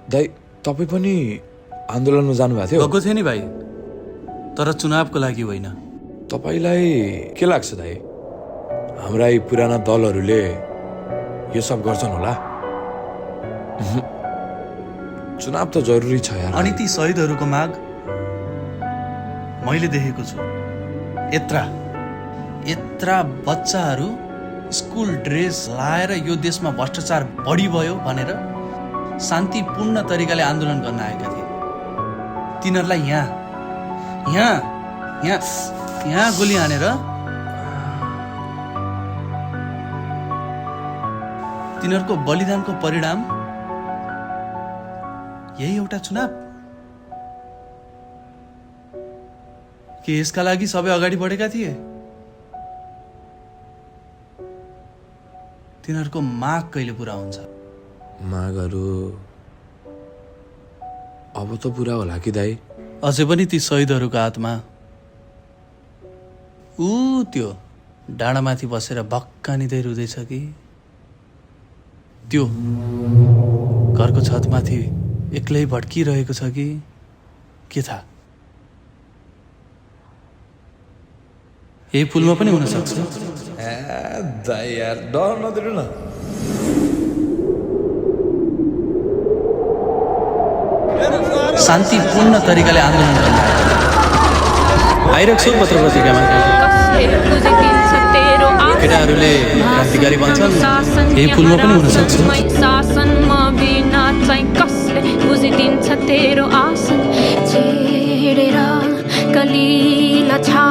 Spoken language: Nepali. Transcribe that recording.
दाइ तपाईँ पनि आन्दोलनमा जानुभएको थियो? गएको थिएँ नि भाइ, तर चुनावको लागि होइन। तपाईँलाई के लाग्छ दाइ, हाम्रा यी पुराना दलहरूले यो सब गर्छन् होला? चुनाव त जरुरी छ यार। अनि ती शहीदहरूको माग मैले देखेको छु। यत्रा बच्चाहरू स्कुल ड्रेस लाएर यो देशमा भ्रष्टाचार बढी भयो भनेर शान्तिपूर्ण तरिकाले आन्दोलन गर्न आएका थिए। तिनीहरूलाई यहाँ गोली हानेर तिनीहरूको बलिदानको परिणाम यही एउटा चुनाव। के यसका लागि सबै अगाडि बढेका थिए? तिनीहरूको माग कहिले पुरा हुन्छ? मागहरू अब त पुरा होला कि दाइ? अझै पनि ती शहीदहरूको आत्मा त्यो डाँडामाथि बसेर भक्कानिँदै रुँदैछ कि त्यो घरको छतमाथि एक्लै भड्किरहेको छ कि के थाहा? यही पुलमा पनि हुन सक्छ। दाइ यार डर नदिनु न। शान्तिपूर्ण तरिकाले आन्दोलन गर्न आइरहेको छु पत्र पत्रिकामा। केटाहरूले क्रान्तिकारी भन्छन्, यही पुलमा पनि हुन सक्छ। बुझिदिन्छ तेरो आसन छेडेर कलिला छा